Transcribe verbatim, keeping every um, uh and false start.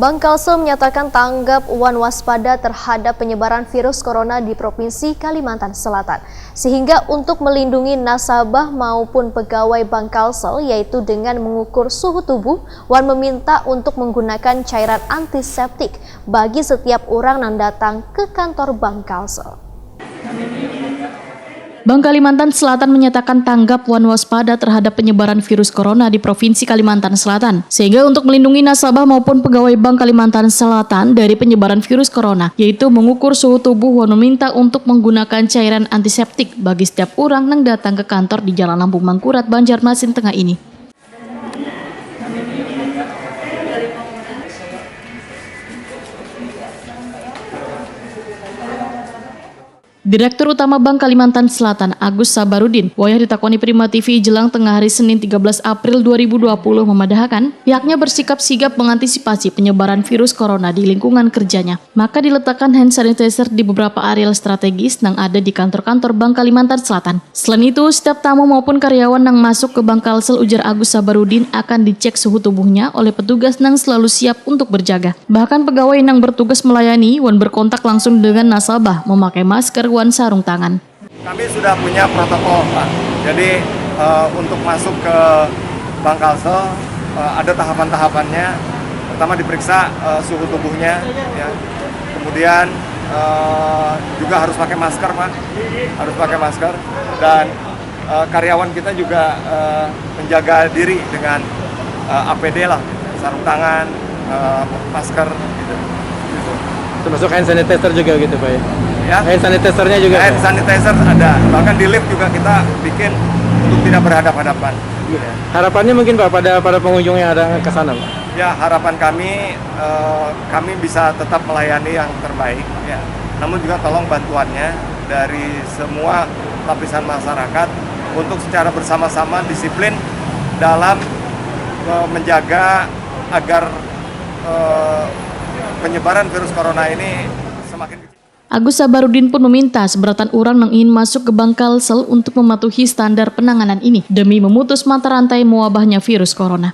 Bank Kalsel menyatakan tanggap wan waspada terhadap penyebaran virus corona di Provinsi Kalimantan Selatan, sehingga untuk melindungi nasabah maupun pegawai Bank Kalsel, yaitu dengan mengukur suhu tubuh wan meminta untuk menggunakan cairan antiseptik bagi setiap orang yang datang ke kantor Bank Kalsel. Bank Kalimantan Selatan menyatakan tanggap wan waspada terhadap penyebaran virus corona di Provinsi Kalimantan Selatan, sehingga untuk melindungi nasabah maupun pegawai Bank Kalimantan Selatan dari penyebaran virus corona, yaitu mengukur suhu tubuh wan meminta untuk menggunakan cairan antiseptik bagi setiap orang yang datang ke kantor di Jalan Lampung Mangkurat, Banjarmasin Tengah ini. Direktur Utama Bank Kalimantan Selatan, Agus Sabarudin, wayah ditakoni Prima T V jelang tengah hari Senin tiga belas April dua ribu dua puluh, memadahakan pihaknya bersikap sigap mengantisipasi penyebaran virus corona di lingkungan kerjanya. Maka diletakkan hand sanitizer di beberapa area strategis yang ada di kantor-kantor Bank Kalimantan Selatan. Selain itu, setiap tamu maupun karyawan yang masuk ke Bank Kalsel, ujar Agus Sabarudin, akan dicek suhu tubuhnya oleh petugas yang selalu siap untuk berjaga. Bahkan pegawai yang bertugas melayani wan berkontak langsung dengan nasabah memakai masker wan sarung tangan. Kami sudah punya protokol, Pak. Jadi, eh, untuk masuk ke Bank Kalsel, eh, ada tahapan-tahapannya. Pertama diperiksa, eh, suhu tubuhnya, ya. Kemudian, eh, juga harus pakai masker, Pak. Harus pakai masker. Dan, eh, karyawan kita juga, eh, menjaga diri dengan, eh, A P D lah, sarung tangan, eh, masker, gitu. Gitu. Termasuk hand sanitizer juga gitu, Pak, ya? Ya. Hand sanitizernya juga, Hand Pak? Sanitizer ada. Bahkan di lift juga kita bikin untuk tidak berhadapan-hadapan. Iya. Harapannya mungkin, Pak, pada, pada pengunjung yang ada ke sana, Pak? Ya, harapan kami, eh, kami bisa tetap melayani yang terbaik, ya. Namun juga tolong bantuannya dari semua lapisan masyarakat untuk secara bersama-sama disiplin dalam, eh, menjaga agar, eh, penyebaran virus corona ini semakin kecil. Agus Sabarudin pun meminta seberatan orang yang ingin masuk ke Bank Kalsel untuk mematuhi standar penanganan ini demi memutus mata rantai mewabahnya virus corona.